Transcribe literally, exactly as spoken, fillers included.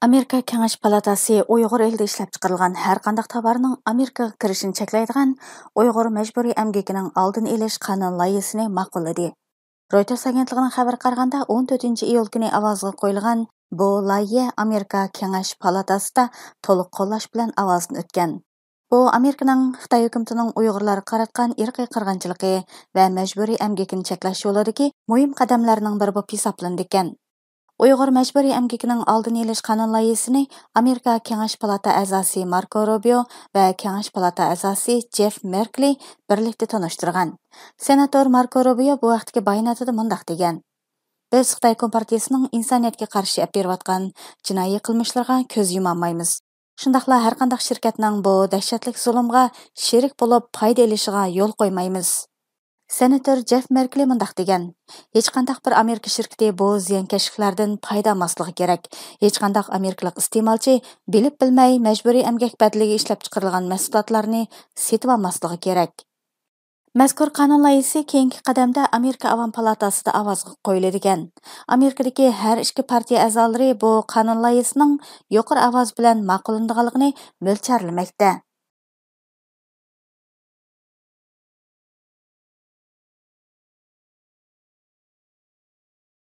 ئامېرىكا كېڭەش پالاتاسى ئۇيغۇر ئېلىدە ئىشلەپچىقىرىلغان ھەرقانداق تاۋارنىڭ ئامېرىكىغا كىرىشىنى چەكلەيدىغان ئۇيغۇر مەجبۇرىي ئەمگىكىنىڭ ئالدىنى ئېلىش قانۇن لايىھىسىنى ماقۇللىدى. رويتېرس ئاگېنتلىقىنىڭ خەۋىرىگە قارىغاندا، ئون تۆتىنچى ئىيۇل كۈنى ئاۋازغا قويۇلغان بۇ لايىھە ئامېرىكا كېڭەش پالاتاسىدا تولۇق قوللاش بىلەن ئاۋازدىن ئۆتكەن. بۇ ئامېرىكىنىڭ خىتاي ھۆكۈمىتىنىڭ ئۇيغۇرلارغا قاراتقان ئىرقىي قىرغىنچىلىقى ۋە مەجبۇرىي ئەمگىكىنى چەكلەش يولىدىكى مۇھىم قەدەملەرنىڭ بىرى بولۇپ ھېسابلىنىدىكەن. ئۇيغۇر مەجبۇرىي ئەمگىكىنىڭ ئالدىنى ئېلىش قانۇن لايىھىسىنى ئامېرىكا كېڭەش پالاتا ئەزاسى ماركو روبىيو ۋە كېڭەش پالاتا ئەزاسى جېف مېركلى بىرلىكتە تونۇشتۇرغان. سېناتور ماركو روبىيو بۇ ھەقتىكى باياناتىدا مۇنداق دېگەن: بىز خىتاي كومپارتىيىسىنىڭ ئىنسانىيەتكە قارشى ئېلىپ بېرىۋاتقان جىنايى قىلمىشلىرىغا كۆز يۇمالمايمىز. شۇنداقلا ھەرقانداق شىركەتنىڭ بۇ دەھشەتلىك زۇلۇمغا شېرىك بولۇپ پايدا ئېلىشىغا يول قويمايمىز. سېناتور جېف مېركلى مۇنداق دېگەن: ھېچقانداق بىر ئامېرىكا شىركىتى بۇ زىيانكەشلىكلەردىن پايدا ئالماسلىقى كېرەك. ھېچقانداق ئامېرىكىلىق ئىستېمالچى بىلىپ بىلمەي مەجبۇرىي ئەمگەك بەدىلىگە ئىشلەپچىقىرىلغان مەھسۇلاتلارنى سېتىۋالماسلىقى كېرەك. مەزكۇر قانۇن لايىھىسى كېيىنكى قەدەمدە ئامېرىكا ئاۋام پالاتاسىدا ئاۋازغا قويۇلىدىكەن. ئامېرىكىدىكى ھەر ئىككى پارتىيە ئەزالىرى بۇ قانۇن لايىھىسىنىڭ يۇقىرى ئاۋاز بىلەن ماقۇللىنىدىغانلىقىنى مۆلچەرلىمەكتە.